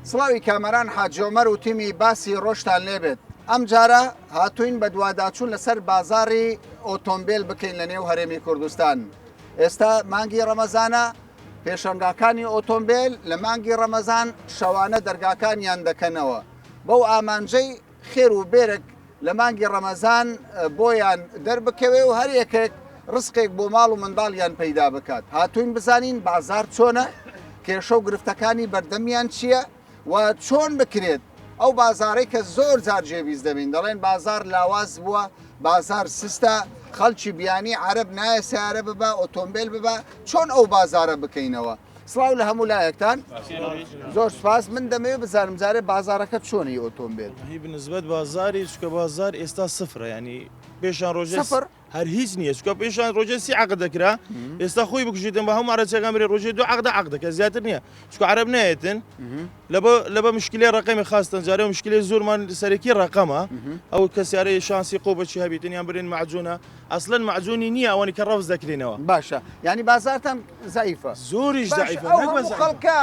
سڵاوی کامەران حاجی عومەر و تیمی باسی ڕۆژتان لێبێت ئەمجارە هاتوین بەدواداچوون لەسەر بازاڕی ئۆتۆمبێل بکەین لە نێو هەرێمی کوردستان ئێستا مانگی ڕەمەزانە پێشەنگاکانی ئۆتۆمبێل لە مانگی ڕەمەزان شەوانە دەرگاکانیان دەکەنەوە بەو ئامانجەی خێر و بێرەک لە مانگی ڕەمەزان بۆیان دەربکەوێ و هەر یەکێک ڕزقێک بۆ ماڵ و منداڵیان پەیدا بکات. هاتووین بزانین بازاڕ چۆنە، کێشە و گرفتەکانی بەردەمیان چییە و چۆن بکرێت ئەو بازاڕەی کە زۆر جار جێویست دەبین دەڵێن بازاڕ لاواز بووە، بازاڕ سستە، خەڵکی بیانی عەرەب نایە سەیارە ببا، ئۆتۆمبێل ببا، چۆن ئەو بازاڕە بکەینەوە؟ سڵاو لە هەموو لایەکتان زۆر سپاس من دەمەوێت بزانم جارێ بازارەکە چۆنی ئۆتۆمبێل هی بنسبەت بازاری چکە بازار ئێستا سفرە ینی پێشان ڕۆژێ سفر هەر هیچ نییە چکە پێشان ڕۆژێ سی عقد دەکرا ئێستا خۆی بکوژێتن بە هەموو عرەچەکان برێ ڕۆژێ دو عقدە عقدەکە زیاتر نییە چکە عرب نایەتن لەبە لەبە مشکلێ ڕقەمی خاستن جارێ و مشکلێ زۆرمان سەرەکی ڕقەمە ئەو کەسیارەی شانسی قۆ بەچی هەبیتن یان برێن معجونە ئەسلەن مەعجونی نییە ئەوەنی کە ڕەفز دەکرێنەوە. باشە یانی بازارتان زەعیفە. زۆریش زەعیفە ئەو هەموو خەڵکە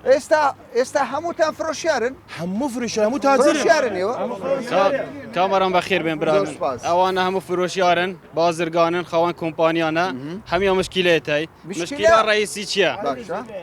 ئێستا ئێستا هەمووتان فرۆشیارن؟ هەموو فرۆشیار هەموو تاجرن. فرۆشیارن ئێوە؟ کامەران بەخێر بێن برا ئەوانە هەموو فرۆشیارن بازرگانن خاوەن کۆمپانیانە هەمیان مشکیلەیە تای مشکیلە ڕئیسی چییە؟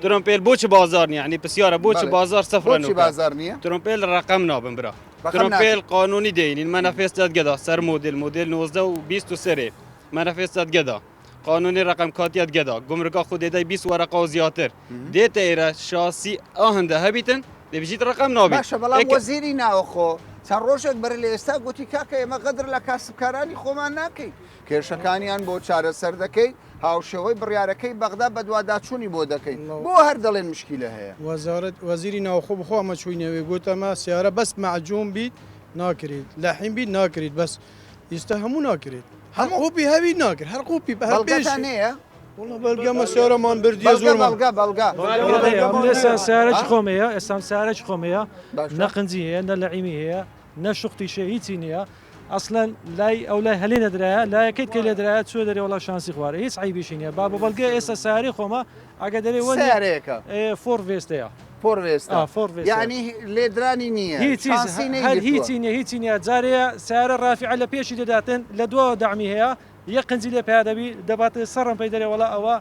ترۆمپێل بۆچ بازار نییە ینی پرسیارە بۆچ بازار سەفرە بازار نییە؟ ترۆمپێل ڕقم نابن برا ترۆمپێل قانونی دێنین مەنەفێس دادگەدا سەر مۆدێل مۆدێل 19 و 23 مەنەفێس دادگەدا قانونی ڕقم کاتیات گەدا گومرگا خو دێدای 20 وەرەقە و زیاتر دێتە ئێرە شاسی ئاهندە هەبیتن دەبژیت ڕقم نابێت باشە بەڵام وەزیری ناوەخۆ چەند ڕۆژێک بەر لە ئێستا گوتی کاکە ئێمە غەدر لە کاسبکارانی خۆمان ناکەین کێشەکانیان بۆ چارەسەر دەکەین هاوشێوەی بڕیارەکەی بەغدا بەدواداچوونی بۆ دەکەین، بۆ هەر دەڵێن مشکیلە هەیە؟ وەزارەت وەزیری ناوخۆ بخۆ ئەمە چوینەوێ گوت ئەمە سیارە بەس مەعجوم بیت ناکریت لەحیم بیت ناکریت بەس ئیستا هەموو ناکریت هەر قوپی هەبی ناکرد هەر قوپی هەر بەڵگەتان هەیە؟ وەڵا بەڵگە مە سیارەمان بردیە بەڵگە زۆرمان بەڵگە بەڵگە ئێستا سیارەکی خۆم هەیە ئێستا سیارەکی خۆم هەیە باشە. نە قنجی هەیە نە لەعیمی هەیە نە شوقتیش هەیە هیچی نییە ئەسڵەن لای ئەو لای هەلێ نەدرایە لایەکەیت کە لێدرایە چوە دەرێ وەڵا شانسی خوارە هیچ عەیبیشی نیە با بە بەڵگە ئێستا سەیارەی خۆمە ئەگە دەرێ وە سەیارەیەکە فۆر ڤێستەیە فۆر ڤێستە ئا فۆر ڤێستە یعنی لێدرانی نییە هیچ هیچ شانسی هەر نەیگرتووە هیچی نیە هیچی نیە جارێ سەیارە ڕافیعە لە پێشی دەداتن لە دواوە دەعمی هەیە یەک قنجی لێ پیا دەبی دەبات سەر ڕەمپەی دەرێ وەڵا ئەوە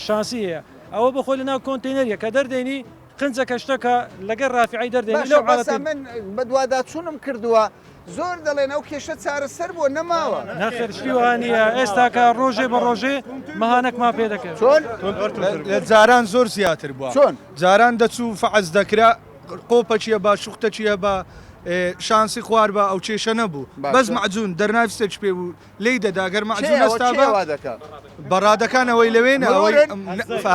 شانسی هەیە ئەوە بۆ خۆی لەناو کۆنتێنەریە کە دەردێنی قنجەکە شتەکە لەگەر ڕافیعەی دەردێنی باشە لەو بەسە حاڵەتەی من بەدواداچوونم کردووە زۆر دەڵێن ئەو کێشە چارەسەر بووە نەماوە. نەخێر شتی وا نییە ئێستاکە ڕۆژێ بە ڕۆژێ مەهانەکمان پێ دەکەوێت. چۆن؟ لە جاران زۆر زیاتر بووە. چۆن؟ جاران دەچوو فەعس دەکرا قۆپەکیە با شوختەکیە با شانسی خوار با ئەو کێشە نەبوو بەس باشە. مەعجون دەرناویستێکی پێ بوو لێی دەدا گەر مەعجون کێ ئەوە هەستا کێ بە وا دەکا؟ بەڕادەکان ئەوەی لەوێ نە ئەوەی مرورن؟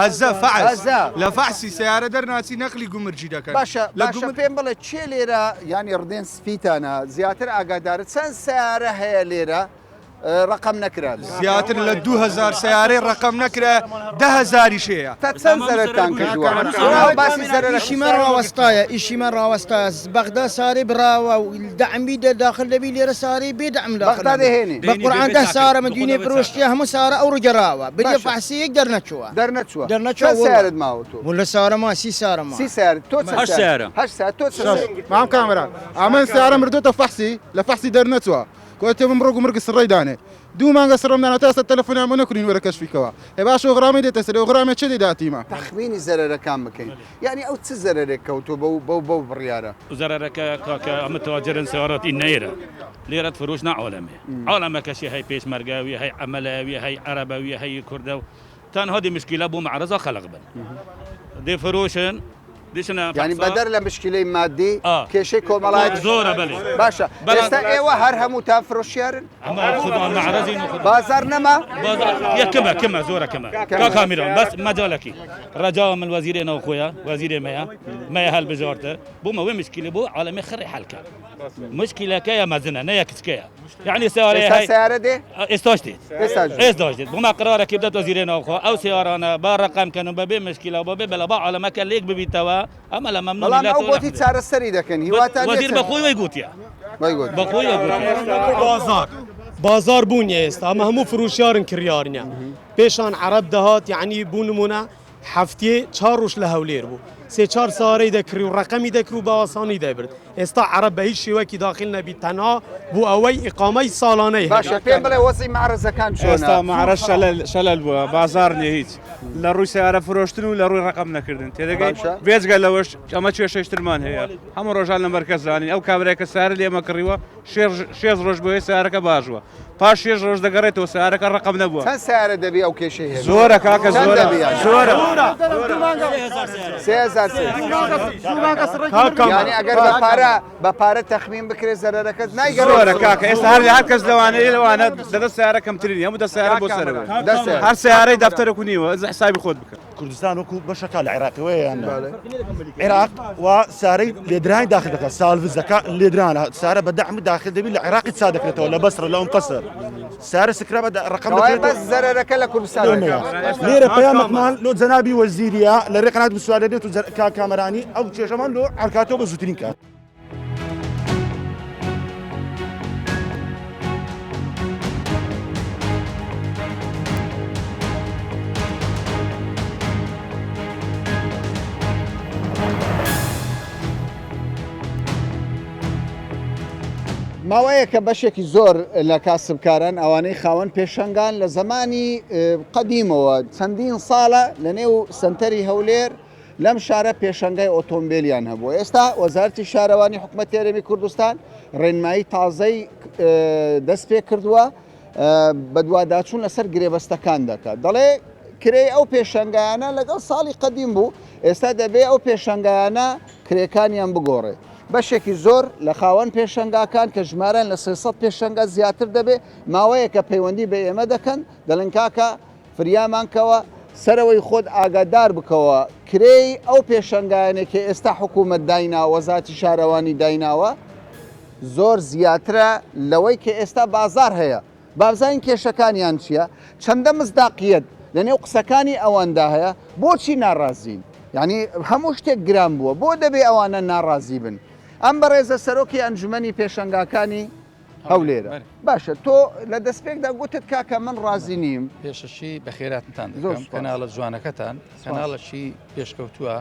هەزە فەعس هەزە. لە فەعسی سەیارە دەرناچی نەقلی گومرگی دەکەن باشە لە باشە گومرگ پێم بڵێ کێ لێرە یانی ڕدێن سپیتانە زیاتر ئاگادارە چەند سەیارە هەیە لێرە ڕەقەم نەکرابێ؟ زیاتر لە 2000 سەیارەی ڕەقەم نەکرا دە هەزاریش هەیە. تا چەند زەرەرتان کردووە؟ ئەوە باسی زەرەرەکە ئیشی من ڕاوەستایە ئیشی من ڕاوەستایە بەغدا سارەی بڕاوە و دەعم بی داخل دەبی لێرە سارەی بێ دەعم داخل بەغدا دەهێنێ. بە قورعان دە سارە من دوینێ فرۆشتیە هەموو سارە ئەو ڕگەراوە بریە فەحسی یەک دەرنەچووە دەرنەچووە دەرنەچووە چەند سەیارەت ماوە تۆ؟ واللە سارە ما سی سارە ما سی سەیارە تۆ چەند هەشت سەیارە. هەشت سەیارە تۆ چەند سەیارە؟ مام کامەران ئەمن سەیارە مردۆتە فەحسی لە فەحسی دەرنەچووە کۆتێ بم ڕۆ گومرگ سڕەی دانێ دوو مانگە سڕەم دانا تا ئێستا تەلەفۆنیان بۆ نەکردین وەرە کەشفی کەوە ئێ باشە ئۆغرامەی دێتە سەرێ ئۆغرامێ چێ دەیداتیمە. تەخمینی زەرەرەکان بکەین یانی ئەو چ زەرەرێک کەوتووە بەو بەو بەو بڕیارە؟ زەرەرەکە کاکە ئەمە تاجرن سیارات نەیرە لێرە فروش نە عالەمێ عالەمە کەشی هەی پێشمەرگە وی هەی عەمەلە وی هەی عەرەبە وی هەی کوردە و تەنها دی مشکیلە بۆ مەعرەزا خەلق بن دی فروشن دیشنە یانی فەحسا بەدەر لە مشکیلەی مادی ئا کێشەی کۆمەڵایەتی زۆرە بەلێ باشە بەڵام ئێستا ئێوە هەر هەمووتان فرۆشیارن؟ ئەمە خودان مەعرەزین و خودان بازار نەما؟ بازار یە کەمە کەمە زۆرە کەمە کەمە. کاک کامیران بەس مەجالەکی ڕەجا من وەزیرێ ناوخۆیە وەزیرێ مەیە مەیە هەلبژارتە بۆ مەوێ مشکیلە بۆ عالەمێ خڕی حەل کە مشکیلەکەیە مەزنە نەیە کچکەیە یعنی سیارەیە ئێستا هەی سیارە دێ؟ ئێستاش دێت ئێستاش دێت. ئێستاش دێت بۆ ما قرارە بدات وەزیرێ ناوخۆ ئەو سیارانە با ڕەقەم کەن و بەبێ مشکیلە و بەبێ بەلا با عالەمەکە لێک ببیتەوە ئەمە لە مەمنونی بەڵام لە ئەو تۆ گۆتی نەخدێ. چارەسەری دەکەن هیواتان وەزیر نییە بە خۆی وەی گوتیە وەی گوت. بە خۆی وەی گوتیە. بازار بازار بوو نیە ئێستا ئەمە هەموو فروشیارن کڕیار نیە پێشان عەرەب دەهات یعنی بوو نمونە هەفتەیێ چار ڕۆژ لە هەولێر بوو سێ چار سارەی دەکڕی و ڕەقەمی دەکرد و بە ئاسانی دەیبرد ئێستا عەرەب بە هیچ شێوەکی داخل نەبی تەنها بۆ ئەوەی ئیقامەی ساڵانەی هەبی. باشە پێم بڵێ وەزعی مەعرەزەکان چۆنە؟ ئێستا مەعرەز شەلەل شەلەل بووە بازاڕ نیە هیچ لە ڕووی سەیارە فرۆشتن و لە ڕووی ڕەقەم نەکردن تێدەگەی باشە. بێجگە لەوەش ئەمە کێشەی ترمان هەیە هەموو ڕۆژان لە مەرکەز زانین ئەو کابرای کە سەیارە لێمە کڕیوە شێست ڕۆژ بۆیە سەیارەکە باش بووە پاش شێش ڕۆژ دەگەڕێتەوە سەیارەکە ڕەقەم نەبووە. چەند سەیارە دەبی ئەو کێشەی هەبی؟ زۆرە کاکە چەند زۆرە دەبی یانی؟ زۆرە. 3000 یانی ئەگەر بە پارە بە پارە تەخمین بکرێت زەرەرەکەت نایگەڕێت زۆرە کاکە ئێستا هەر هەر کەس لەوانەیە لەوانە دە سەیارە کەمترینی هەموو دە سەیارە بۆ سەرەوە هەر سەیارەی دەفتەرێک و نیوە ئەز حسابی خۆت بکە. کوردستان وەکو بەشەکە لە عێراقەوەیە یان نا؟ عێراق و سارەی لێدرانی داخل دەکات سالڤزەکە لێدرانە سارە بە دەعم داخل دەبی لە عێراقی چا دەکرێتەوە لە بەسرە لە ئەم قەسر سارە سکرا بە ڕقم بەس زەرەرەکە لە کوردستان لێرە پەیامەکمان لۆ جەنابی وەزیریە لە ڕێ قەنات بسوارە دێت و کامەرانی ئەو کێشەمان لۆ ئەرکاتەوە بە زووترین کات. ماوەیەکە بەشێکی زۆر لە کاسبکاران ئەوانەی خاوەن پێشەنگان لە زمانی قەدیمەوە چەندین ساڵە لە نێو سنتەری هەولێر لەم شارە پێشەنگای ئۆتۆمبیلیان هەبوو ئێستا وەزارتی شارەوانی حکومەتی هەرێمی کوردستان ڕێنمایی تازەی دەست پێ کردووە بەدواداچوون لەسەر گرێبەستەکان دەکات دەڵێ کرێی ئەو پێشەنگایانە لەگەڵ ساڵی قەدیم بوو ئێستا دەبێ ئەو پێشەنگایانە کرێکانیان بگۆڕێ بەشێکی زۆر لە خاوەن پێشەنگاکان کە ژمارەیان لە 300 پێشەنگا زیاتر دەبێ ماوەیەکە پەیوەندی بە ئێمە دەکەن دەڵێن کاکە فریامان کەوە، سەرەوەی خۆت ئاگادار بکەوە، کرێی ئەو پێشەنگایانەی کە ئێستا حکوومەت دایناوە، وەزارەتی شارەوانی دایناوە، زۆر زیاترە لەوەی کە ئێستا بازاڕ هەیە. با بزانین کێشەکانیان چییە، چەندە مزداقییەت لەنێو قسەکانی ئەواندا هەیە، بۆچی ناڕازین؟ یانی هەموو شتێک گران بووە، بۆ دەبێ ئەوانە ناڕازی بن؟ ئەم بەڕێزە سەرۆکی ئەنجومەنی پێشەنگاکانی هەولێرە باشە تۆ لە دەستپێکدا گوتت کاکە من ڕازی نیم. پێشەکی بەخێراتنتان دەکەم کەناڵە جوانەکەتان کەناڵەکی پێشکەوتووە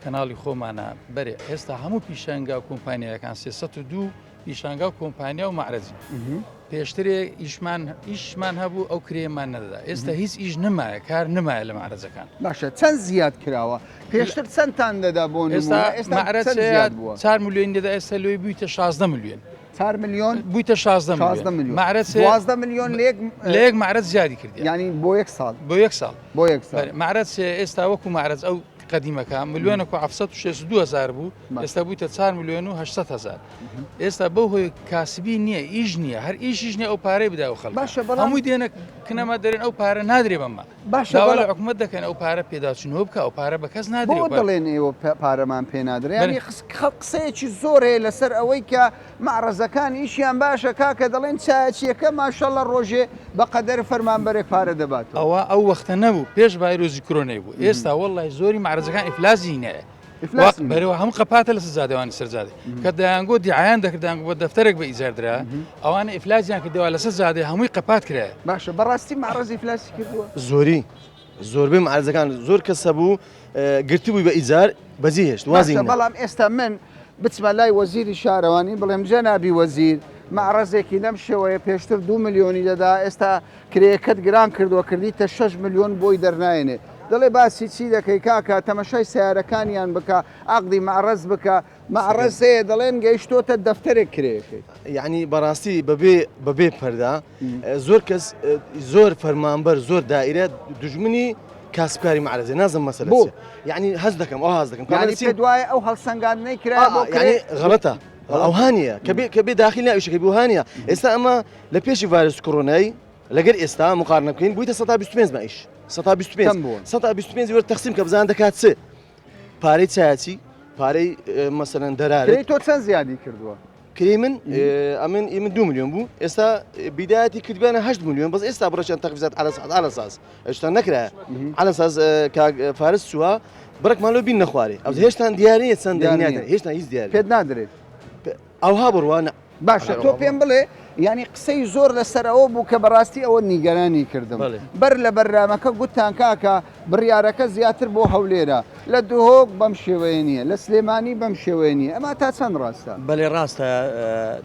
کەناڵی خۆمانە بەرێ ئێستا هەموو پیشانگا و کۆمپانیاکان 302 پیشانگا و کۆمپانیا و مەعرەزی پێشترێ ئیشمان ئیشمان هەبوو ئەو کرێمان نەدەدا ئێستا هیچ ئیش نمایە کار نمایە لە مەعرەزەکان باشە چەند زیاد کراوە پێشتر چەندتان دەدا بۆ ئێستا مەعرەز 4 میلیۆن دەدا ئێستا لۆی بوویتە 16 میلیۆن چار ملیۆن بوویتە 16 ملیۆن مەعرەز 12 ملیۆن لە یەک لە یەک مەعرەز زیادی کردی یعنی بۆ یەک ساڵ بۆ یەک ساڵ بۆ یەک ساڵ مەعرەز ئێستا وەکو مەعرەز ئەو قەدیمەکە ملیۆنێک و 762 هزار بوو ئێستا بوویتە 4 ملیۆن و 800 هزار ئێستا بەو هۆی کاسبی نییە ئیش نییە هەر ئیشیش نییە ئەو پارەی بدا و خەڵک باشە بەڵام هەمووی دێنە کنەمە دەرێن ئەو پارە نادرێ بەمە باشە داوا بەڵام لە حکومەت دەکەن ئەو پارە پێداچوونەوە بکە ئەو پارە بە کەس نادرێ بۆ ئەو پارە. دەڵێن ئێوە پارەمان پێ نادرێ بەلێ. یانی قسەیەکی زۆر هەیە لەسەر ئەوەی کە مەعرەزەکان ئیشیان باشە کاکە دەڵێن چایەچیەکە ماشەڵڵە ڕۆژێ بە قەدەر فەرمانبەرێک پارە دەباتەوە. ئەوە ئەو وەختە نەبوو پێش ڤایرۆسی کرۆنای بوو ئێستا وەڵڵای زۆری مەعرەزەکان ئیفلاسی هینایە ئیفلاسی هینایە. بەرەوە هەموو قەپاتە لەسەر جادەوانی سەر جادە کە دەیانگۆ دیعایان دەکرد دەیانگۆ بە دەفتەرێک بە ئیجار درا ئەوانە ئیفلاسیان کردەوە لەسەر جادەی هەمووی قەپات کرایە. باشە بەڕاستی مەعرەز ئیفلاسی کردووە؟ زۆری زۆربەی مەعرەزەکان زۆر کەس هەبوو گرتبووی بە ئیجار بەجێ هێشت وازی باشە هێنا. بەڵام ئێستا من بچمە لای وەزیری شارەوانی بڵێم جەنابی وەزیر مەعرەزێکی لەم شێوەیە پێشتر دوو ملیۆنی دەدا ئێستا کرێیەکەت گران کردووە کردیتە شەش ملیۆن بۆی دەرنایەنێ دەڵێ باسی چی دەکەی کاکە تەمەشای سەیارەکانیان بکە عەقدی مەعرەز بکە مەعرەز هەیە دەڵێن گەیشتۆتە دەفتەرێک کرێیەکەی. یەعنی بەڕاستی بەبێ بەبێ پەردە زۆر کەس زۆر فەرمانبەر زۆر دائیرە دوژمنی کاسبکاری مەعرەزێ نازم مەسەلە بۆ؟ چیە یەعنی هەست دەکەم ئەو هەست دەکەم یەعنی پێت وایە ئەو هەڵسەنگاندنەی کرایە بۆ کرێ یەعنی غەڵەتە ئەوها نییە کە بێ کە بێ داخل ناویشەکە بۆ هانیە ئێستا ئەمە لە پێشی ڤایرۆس کۆرۆنای لەگەر ئێستا مقارنە بکەین بوویتە 125 مەعیش 125 کەم بووە. 125 وەر تەقسیم کە بزان دەکات چ پارەی چایەچی پارەی مەسەلەن دەرارت کرێی تۆ چەند زیادی کردووە؟ کرێی من ئەمن ئی من 2 میلیۆن بوو ئێستا بیدایەتی کردبیانە 8 میلیۆن بەس ئێستا بڕەشیان تەخفیزات على على ساز هێشتا نەکرایە على ساز کاک فارس چووە بڕێکمان لۆ بین نەخوارێ ئەو هێشتان دیار نییە چەند دیار دەنیادە نییە. هێشتا هیچ دیار پێت نادرێت ئەوها بڕوا نا. باشە تۆ پێم بڵێ یانی قسەی زۆر لەسەر ئەوە بوو کە بەڕاستی ئەوە نیگەرانی کردم بەر لە بەرنامەکە گوتتان کاکە بڕیارەکە زیاتر بۆ هەولێرە لە دهۆک بەم شێوەیە نییە لە سلێمانی بەم شێوەیە نییە ئەمە تا چەند ڕاستە؟ بەێ ڕاستە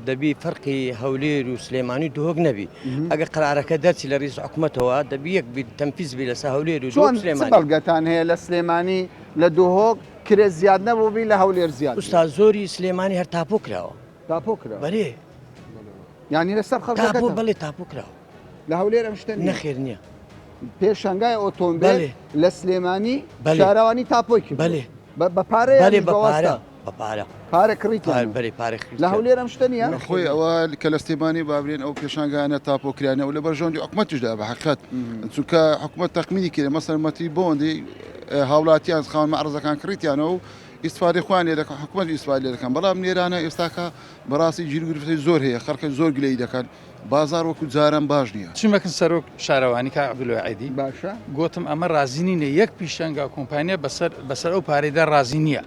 دەبی فەرقی هەولێر و سلێمانی و دهۆک نەبی ئەگە قرارەکە دەرچی لە ریز حکومەتەوە دەبی یەک بی تەنفیز بی لەسەر هەولێر و چۆن سلێمانی بەڵگەتان هەیە لە سلێمانی لە دهۆک کرێ زیاد نەبووبی لە هەولێر زیاد ئوستا زۆری سلێمانی هەر تاپۆ کراوە تاپۆ کراوە بەرێ یانی لەسەر خەڵکەکە تاپۆ بەڵێ تاپۆ کراوە لە هەولێر ئەم شتە نییە نەخێر نییە پێشانگای ئۆتۆمبێل لە سلێمانی شارەوانی تاپۆی کرد بەلێ بە پارە بەلێ بە پارە بە پارە پارە کڕیتیان بەلێ پارە کڕیتیان لە هەولێر ئەم شتە نییە خۆی ئەوە کە لە سلێمانی بابرێن ئەو پێشانگایانە تاپۆ کرانە و لە بەرژەوەندی حکومەتیشدا بە حەقیقەت چونکە حکومەت تەخمینی کرد مەسەلەن مەتری بۆندی هاوڵاتیان خاوەن مەعرەزەکان کڕیتیانەوە و ئیستفادەی خۆیان لێ دەکەن حکومەت ئیستفادە لێ دەکەن بەڵام لێرانە ئێستاکە بەڕاستی گیروگرفتی زۆر هەیە خەڵکە زۆر گلەیی دەکەن بازاڕ وەکو جاران باش نییە. چوومە کن سەرۆک شارەوانی کاک عەبدولواحیدی باشە. گۆتم ئەمە ڕازی نینە یەک پیشەنگا کۆمپانیا بەسەر بەسەر ئەو پارەیدا ڕازی نییە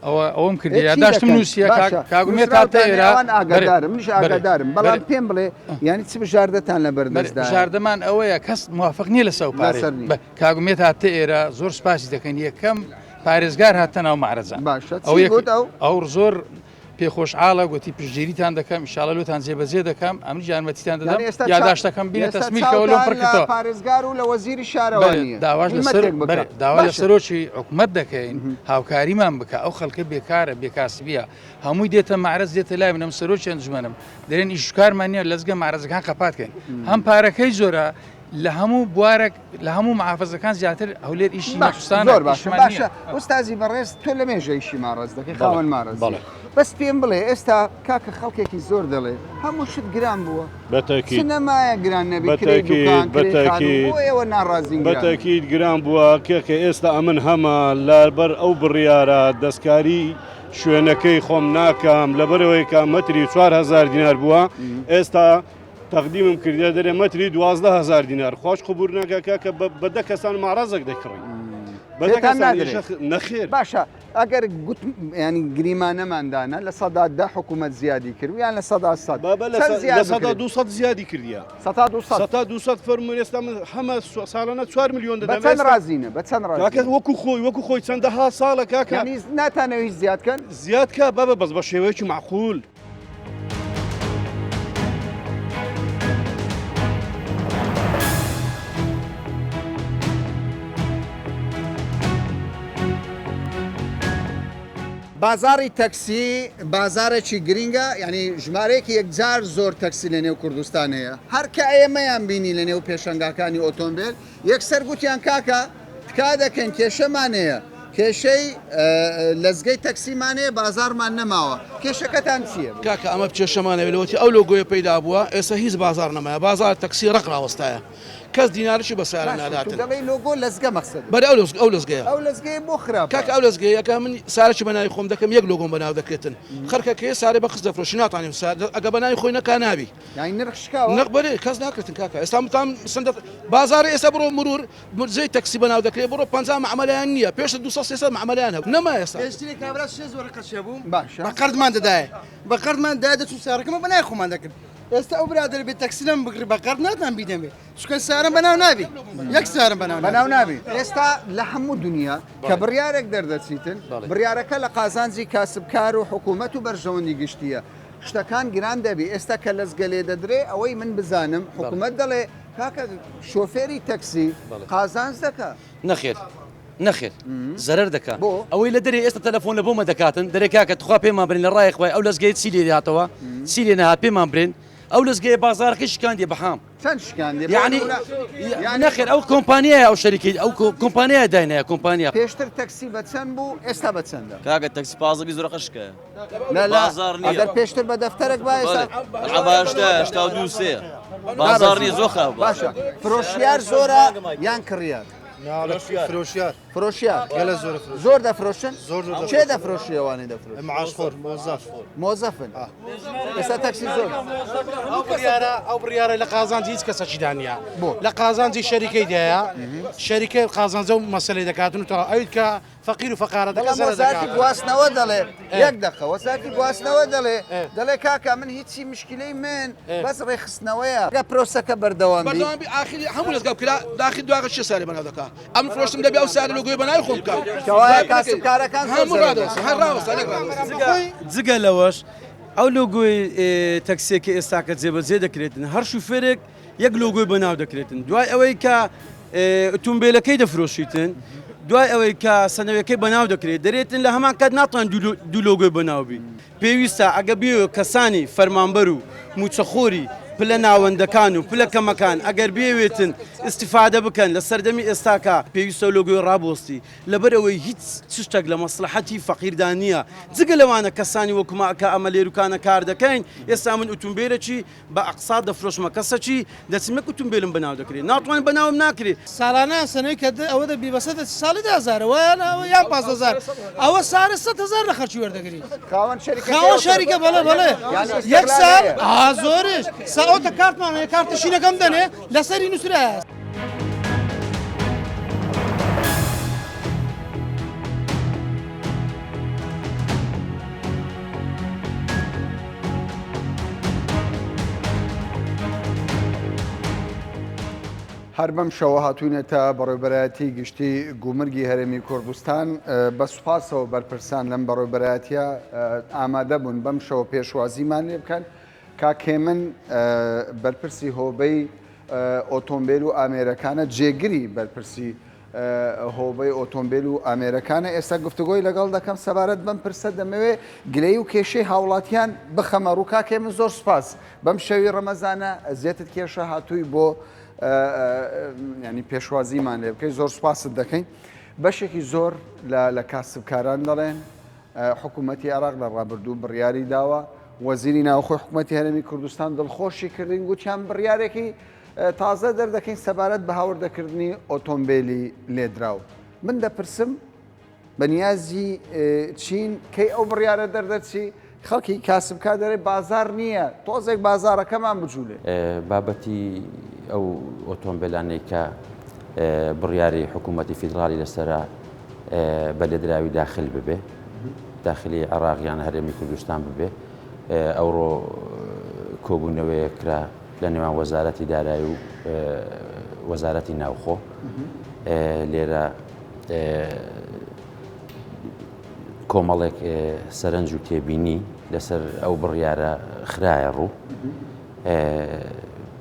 ئەوە ئەوەم ئێ کردی چی یاداشتم دەکەن؟ نووسیە کاک باشە کاک ئومێد هاتە نووسراوتان ئێرە ئەوان بەرێ ئاگادارم منیش بەرێ ئاگادارم بەرێ بەڵام پێم بڵێ یانی چ بژاردەتان لە بەرێ بەردەستدایە؟ بژاردەمان ئەوەیە کەس موافق نییە لەسەر ئەو پارەیە لەسەر نییە. بە کاک ئومێد هاتە ئێرە زۆر سوپاسی دەکەین یەکەم پارێزگار هاتە ناو مەعرەزان باشە ئەو چی یەک گوت ئەو؟ ئەو زۆر پێ خۆشحاڵە گوتی پشتگیریتان دەکەم ئیشاڵە لۆتان جێبەجێ دەکەم ئەمنیش یارمەتیتان دەدەم یانی ئێستا چا یاداشتەکەم بینە ئێستا تەسمیل کەوە لۆم چاوتان پڕ لە کردەوە پارێزگار و لە وەزیری بەرێ شارەوانییە داواش لەسەر هیمەتێک بکە بەرێ داوا لە باشە سەرۆکی حکومەت دەکەین هاوکاریمان بکە ئەو خەڵکە بێکارە بێکاسبیە هەمووی دێتە مەعرەز دێتە لای منم سەرۆکی ئەنجومەنم دەرێن ئیشوکارمان نییە لەزگە مەعرەزەکان قەپات کەین هەم پارەکەی زۆرە لە هەموو بوارێک لە هەموو محافزەکان زیاتر هەولێر ئیشی باش نەخستانە زۆر باشە ئیشمان باشە نییە. ئوستازی بەڕێز تۆ لە مێژە ئیشی ماڕەز دەکەی بەڵێ، خاوەن ماڕەزی بەڵێ. بەس پێم بڵێ ئێستا کاکە خەڵکێکی زۆر دەڵێ هەموو شت گران بووە چ بەتەکید نەمایە گران نەبی کرێی بەتەکید دوکان کرێی خانوو بەتەکید بۆ ئێوە ناڕازین گران بێ؟ بەتەکید گران بووە کێکە ئێستا ئەمن هەمە لەبەر ئەو بڕیارە دەستکاری شوێنەکەی خۆم ناکەم لەبەرەوەی کە مەتری 4000 دینار بووە ئێستا تەقدیمم کردە دەرێ مەتری 12000 دینار خۆش قبور ناکە کاکە بە دە کەسان مەعرەزێک دەکڕین بە دە پێتان کەسان نادرێ. ئیشە نەخێر باشە ئەگەر گوت ینی گریمانەمان دانا 10% حکوومەت زیادی کرد یان 100% بابە لە چەند زیاد لە سەدا بکرێت؟ 200 زیادی کردیە 200%. سەتا 200 فەرموون ئێستا من هەمە ساڵانە 4 میلیۆن بە دەدەم چەند ئێستا ڕازینە بە چەند کاکە ڕازینە وەکو خۆی وەکو خۆی چەندەها ساڵە کاکە یعنی ناتانەوە هیچ زیاد کەن زیاد کە بابە بەس بە شێوەیەکی معقول بازاڕی تەکسی بازاڕێکی گرینگە یانی ژمارەیەکی یەکجار زۆر تەکسی لە نێو کوردستان هەیە هەر کە ئێمەیان بینی لە نێو پێشەنگاکانی ئۆتۆمبێل یەکسەر گوتیان کاکە تکا دەکەین کێشەمان هەیە کێشەی لەزگەی تەکسیمان هەیە بازاڕمان نەماوە کێشەکەتان چییە؟ کاکە ئەمە کێشەمان هەیە لەوەتی ئەو لۆگۆیە پەیدا بووە ئێستا هیچ بازاڕ نەمایە بازاڕ تەکسی ڕەق ڕاوەستایە کەس دینارشی بە سەیارە باشە تو ناداتن. دەڵێی لۆگۆ لەزگە مەقسەدت؟ بەرێ ئەو لەزگە ئەو لەزگەیە. ئەو لەزگەیە بۆ خراپە؟ کاکە ئەو لەزگەیە کە من سارەکی بە ناوی خۆم دەکەم یەک لۆگۆم بە ناو دەکرێتن خەرکە کێ سارەی بە قسط دەفرۆشی ناتوانیم سار ئەگە بە ناوی خۆی نەکا نابی. یانی نرخ شکاوە؟ نرخ بەرێ کەس ناکرێتن کاکە ئێستا متام سندە بازاڕی ئێستا بڕۆ مرور زەی تەکسی بە ناو دەکرێ بڕۆ 50 مەعمەلەیان نییە پێشتر 200 300 مەعمەلەیان هەبوو نەما ئێستا. پێشترێ کابرا شێست وەرەقە چێ بوو باشە بە قەردمان دەدایە بە قەردمان دایە دەچوو سارەکەمە بە ناوی خۆمان دەکرد ئێستا ئەو برادەرە بێ تەکسی لەم بگری بە قەرد ناتان بیدەمێ چونکە سارم بەناو نابی یەک سارم بەناو بەناو نابی ئێستا لە هەموو دنیا کە بڕیارێک دەردەچیتن بڕیارەکە لە قازانجی کاسبکار و حکوومەت و بەرژەوەندی گشتیە شتەکان گران دەبی ئێستا کە لەزگە لێ دەدرێ ئەوەی من بزانم حکوومەت دەڵێ کاکە شۆفێری تەکسی قازانج دەکا. نەخێر نەخێر زەرەر دەکا ئەوەی لە دەرێ ئێستا تەلەفۆن لە بۆمە دەکاتن دەرێ کاکە تخوا پێمان برێن لە ڕای خوای ئەو لەزگەیە چی لێ هاتەوە چی لێ نەهات پێمان برێن ئەو لەزگەیە بازاڕەکەی شکاندیە بەحام چەند شکاندیە یعنی نەخێر ئەو کۆمپانیایە ئەو شەریکەی ئەو کۆمپانیایە داینایە کۆمپانیا پێشتر تەکسی بە چەند بوو ئێستا بە چەندە؟ کاکە تەکسی 15 20 ورقە شکایە لا لا بازاڕ نییە ئەگەر پێشتر بە دەفتەرێک با ئێستا عەبا هەشتا هەشتا و دوو سێ بازاڕ نییە زۆر خراپ باشە فرۆشیار زۆرە یان کڕیار فرۆشیار. فرۆشیار گەلە زۆرە فرۆشیار. زۆر دەفرۆشن؟ زۆر زۆر کێ دەفرۆشن. دەفرۆشی ئەوانەی دەفرۆشن؟ معاشخۆر مۆزەف. مۆزەفن. ئێستا تەکسی زۆر. ئەو بڕیارە ئەو بڕیارە لە قازانجی هیچ کەسەکیدا نییە لە قازانجی شەریکەیدایە شەریکە قازانجە و مەسەلەی دەکاتن و تەواو ئەوی کە فەقیر و فەقارە دەکات بەڵام زەرەر وەزارەتی دەکات. گواستنەوە دەڵێ ئێ. یەک دەقە وەزارەتی گواستنەوە دەڵێ دەڵێ کاکە من هیچی مشکلەی من بەس ڕێکخستنەوەیە گە پرۆسەکە بەردەوام بی. بەردەوام بی ئاخری هەموو دەزگا بکرا داخل دواغە چێ سارێ بەناو دەکا ئەمن فرۆشتم دەبێ ئەو سارە لۆگۆی بەناوی خۆم بکەم کەوایە کاسبکارەکان زۆر هەموو زەرەر ڕادەوەستن هەر ڕاوەستان نەک ڕادەوەستن. جگە لەوەش ئەو لۆگۆی تەکسیەکە ئێستاکە جێبەجێ دەکرێتن هەر شوفێرێک یەک لۆگۆی بەناو دەکرێتن دوای ئەوەی کە ئۆتۆمبیلەکەی دەفرۆشیتن دوای ئەوەی کە سەنەوەکەی بەناو دەکرێت دەرێتن لە هەمان کات ناتوان دوو لۆگۆی بەناو بی پێویستە ئەگە بێ کەسانی فەرمانبەر و موچەخۆری پلە ناوەندەکان و پلە کەمەکان ئەگەر بێوێتن ئیسیفادە بکەن لە سەردەمی ئێستاکە پێویستە لۆگۆی ڕابۆستی لەبەرئەوەی هیچ چشتەک لە مەسڵەحەتی فەقیردا نییە، جگە لەوانە کەسانی وەکو ما کە ئەمە لێروکانە کار دەکەین، ئێستا من ئوتومبێلەکی بە ئەقسات دەفرۆشمە کەسەکی، دەچم یەک ئوتومبێلم بەناو دەکرێ، ناتوانم بەناوم ناکرێ. ساڵانە سەنەی کە ئەوە دەبی بە سەد ساڵی دە هەزارە وایە یان 15 هەزار ئەوە سارە 100 هەزار لە خەرچی وەردەگری خاوەن شەریکە خاوەن شەریکە بەڵێ بەڵێ یانی یەک ئیستغلال ساڵ هەیە. ئا زۆرش سا ئەوتە کارتمان هەیە کارتە شینەکەم دەنێ لەسەری نووسرایە. هەر بەم شەوە هاتوینەتە بەڕێوبەرایەتی گشتی گومرگی هەرێمی کوردستان بە سوپاسەوە بەرپرسان لەم بەڕێوبەرایەتیە ئامادە بوون بەم شەوە پێشوازیمان لێ بکەن کاک هێمن بەرپرسی هۆبەی ئۆتۆمبیل و ئامێرەکانە جێگری بەرپرسی هۆبەی ئۆتۆمبیل و ئامێرەکانە ئێستا گفتوگۆی لەگەڵ دەکەم سەبارەت بەم پرسە دەمەوێ گلەی و کێشەی هاوڵاتیان بخەمە ڕوو کاک هێمن زۆر سوپاس بەم شەوی ڕەمەزانە ئەزیەتت کێشە هاتووی بۆ ینی پێشوازیمان لێ بکەی زۆر سوپاست دەکەین بەشێکی زۆر لە کاسبکاران دەڵێن حکوومەتی عێراق لە ڕابردوو بڕیاری داوە، وەزیری ناوخۆی حکوومەتی هەرێمی کوردستان دڵخۆشی کردین، گوتیان بڕیارێکی تازە دەردەکەین سەبارەت بە هاوردەکردنی ئۆتۆمبێلی لێدراو. من دەپرسم بە نیازی چین کەی ئەو بڕیارە دەردەچی؟ خەڵکی کاسبکار دەرێ بازار نییە، تۆزێک بازارەکەمان بجوولێ. بابەتی ئەو ئۆتۆمبێلانەی کە بڕیاری حکوومەتی فیدراڵی لەسەرە، بە لێدراوی داخل ببێ داخلی عێراق یان هەرێمی کوردستان ببێ ئەوڕۆ کۆبوونەوەیە کرا لە نێوان وەزارەتی دارایی و وەزارەتی ناوخۆ لێرە کۆمەڵێک سەرنج و تێبینی لەسەر ئەو بڕیارە خرایە ڕوو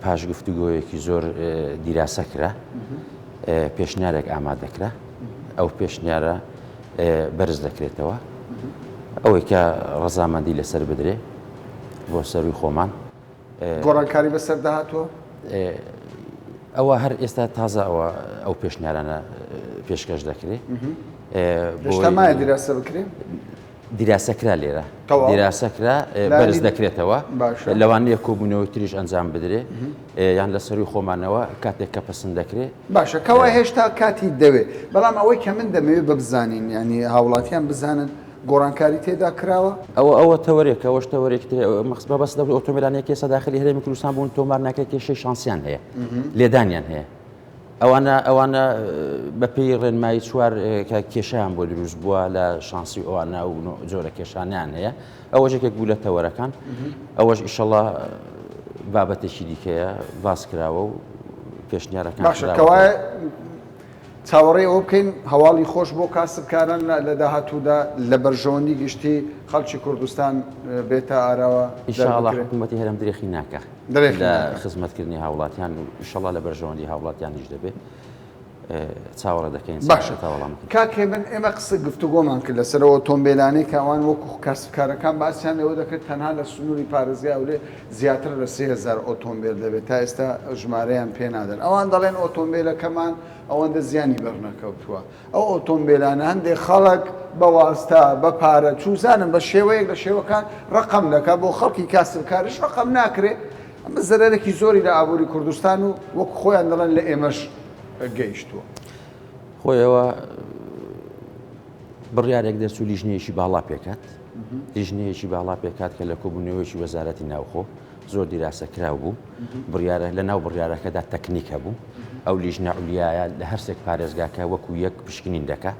پاش گفتوگۆیەکی زۆر دیراسە کرا پێشنیارێک ئامادەکرا ئەو پێشنیارە بەرز دەکرێتەوە ئەوەی کە ڕەزامەندی لەسەر بدرێ بۆ سەروی خۆمان گۆڕانکاری بەسەر داهاتوە ئەوە هەر ئێستا تازە ئەوە ئەو پێشنیارانە پێشکەش دەکرێت مایە دیراسە بکرێ دیراسە کرا لێرە دیراسە کرا بەرز دەکرێتەوە لەوانەیە کۆبوونەوەی تریش ئەنجام بدرێ یان لە سەروی خۆمانەوە کاتێک کە پسند دەکرێ باشە کەوا هێشتا کاتی دەوێ بەڵام ئەوەی کە من دەمەوێت ببزانین ینی هاوڵاتیان بزانن گۆڕانکاری تێدا کراوە ئەوە ئەوە تەوەرێکە ئەوەش تەوەرێکی ترە مەخص بەس لەو ئۆتۆمبیلانەی کە ئێستا داخلی هەرێمی کوردستان بوون تۆمار ناکرێت کێشەی شانسیان هەیە لێدانیان هەیە ئەوانە ئەوانە بەپێی ڕێنمایی چوار کە کێشیان بۆ دروست بووە لە شانسی ئەوانە و جۆرە کێشانیان هەیە ئەوەش یەکێک بوو لە تەوەرەکان ئەوەش ئیشەڵا بابەتێکی دیکەیە باس کراوە و پێشنیارەکان باشە کەوایە چاوەڕێی ئەوە بکەین هەواڵی خۆش بۆ کاسبکاران لە داهاتوودا لە بەرژەوەندی گشتی خەڵکی کوردستان بێتە ئاراوە ئیشاڵا حکوومەتی هەرێم درێخی ناکە لە خزمەتکردنی هاوڵاتیان و ئیشەڵا لە بەرژەوەندی هاوڵاتیانیش دەبێت چاوەڕێ دەکەین باشە کاک هێمن ئێمە قسە گفتوگۆمان کرد لەسەر ئەو ئۆتۆمبێلانەی کە ئەوان وەکو کاسبکارەکان باسیان لەوە دەکرد تەنها لە سنووری پارێزگای هەولێر زیاتر لە 3000 ئۆتۆمبێل دەبێت تا ئێستا ژمارەیان پێ نادەن ئەوان دەڵێن ئۆتۆمبێلەکەمان ئەوەندە زیانی بەرنەکەوتووە ئەو ئۆتۆمبێلانە هەندێک خەڵک بە واستە بە پارە چوزانم بە شێوەیەک لە شێوەکان ڕقم دەکات بۆ خەڵکی کاسبکارش ڕقم ناکرێ ئەمە زەرەرێکی زۆری لە ئابووری کوردستان و وەک خۆیان دەڵێن لە ئێمەش گەیشتووە. خۆیەوە بڕیارێک دەرچوو لیژنەیەکی باڵا پێکات لیژنەیەکی باڵا پێکات کە لە کۆبوونەوەیەکی وەزارەتی ناوخۆ زۆر دیراسە کراو بوو بڕیارە لە ناو بڕیارەکەدا تەکنیک هەبوو ئەو لیژنە عولیایە لە هەرسێک پارێزگاکە وەکو یەک پشکنین دەکا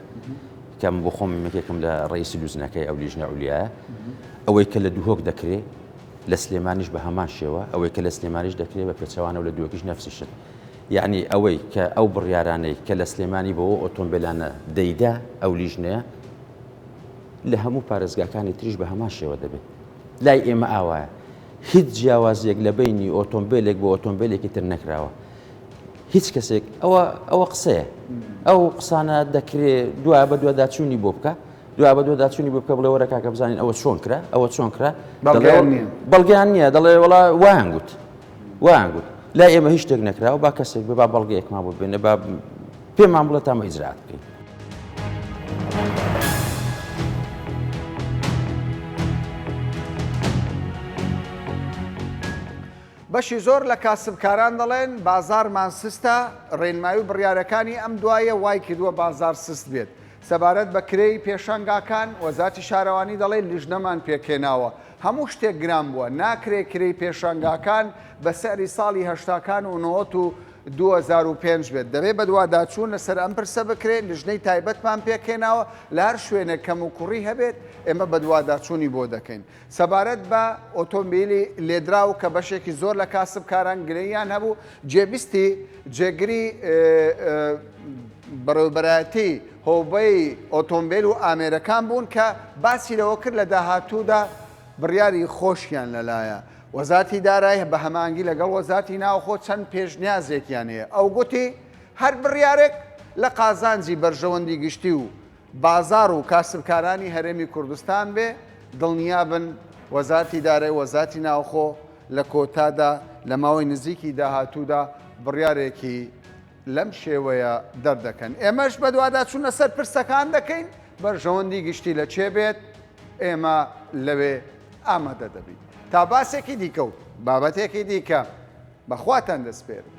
کە من بۆ خۆم یەکێکم لە ڕئیسی لوجنەکەی ئەو لیژنە عولیایە ئەوەی کە لە دهۆک دەکرێ لە سلێمانیش بە هەمان شێوە ئەوەی کە لە سلێمانیش دەکرێت بە پێچەوانەوە لە دهۆکیش نەفسی شت یعنی ئەوەی کە ئەو بڕیارانەی کە لە سلێمانی بۆ ئۆتۆمبیلانە دەیدا ئەو لیژنەیە لە هەموو پارێزگاکانی تریش بە هەمان شێوە دەبێت لای ئێمە ئاوایە هیچ جیاوازیەک لە بینی ئۆتۆمبیلێک بۆ ئۆتۆمبیلێکی تر نەکراوە هیچ کەسێک ئەوە ئەوە قسەیە ئەو قسانە دەکرێ دوا بە دوواداچوونی بۆ بکە دوا بە دوواداچوونی بۆ بکە بڵێ وەرە کاکە بزانین ئەوە چۆن کرا ئەوە چۆن کرا بەڵگەیان نییە بەڵگەیان نییە دەڵێ وڵا وایان گوت وایان گوت لای ئێمە هیچ شتێک نەکراوە با کەسێک بێ با بەڵگەیەکمان بۆ بێنێ با پێمان بڵێ تا مە ئیجرات بکەین. بەشی زۆر لە کاسبکاران دەڵێن بازاڕمان سستە، ڕێنمایی و بڕیارەکانی ئەم دوایە وایکردووە بازاڕ سست بێت. سەبارەت بە کرێی پێشانگاکان، وەزارەتی شارەوانی دەڵێت لیژنەمان پێکهێناوە، هەموو شتێک گران بووە، ناکرێ کرێی پێشانگاکان بە سعری ساڵی هەشتاکان و نەوەت و 2005 بێت، دەبێت بەدواداچوون لەسەر ئەم پرسە بکرێت، لیژنەی تایبەتمان پێکهێناوە، لە هەر شوێنێک کەموکوڕی هەبێت ئێمە بەدواداچوونی بۆ دەکەین. سەبارەت بە ئۆتۆمبیلی لێدراو کە بەشێکی زۆر لە کاسبکاران گلەییان هەبوو، جێبیستی جێگری بەڕێوەبەرایەتی هۆبەی ئۆتۆمبیل و ئامێرەکان بوون کە باسی لەوە کرد لە داهاتوودا بڕیاری خۆشیان لەلایە. وەزارەتی دارایی بە هەماهەنگی لەگەڵ وەزارەتی ناوخۆ چەند پێشنیازێکیان هەیە. ئەو گوتی، هەر بڕیارێک لە قازانجی بەرژەوەندی گشتی و بازاڕ و کاسبکارانی هەرێمی کوردستان بێ، دڵنیابن وەزارەتی دارای و وەزارەتی ناوخۆ لە کۆتادا لە ماوەی نزیکی داهاتوودا بڕیارێکی لەم شێوەیە دەردەکەن. ئێمەش بەدواداچوون لەسەر پرسەکان دەکەین، بەرژەوەندی گشتی لە کێ بێت ئێمە لەوێ ئامادە دەبین. تا باسێکی دیکە و بابەتێکی دیکە بە خواتان دەسپێرم.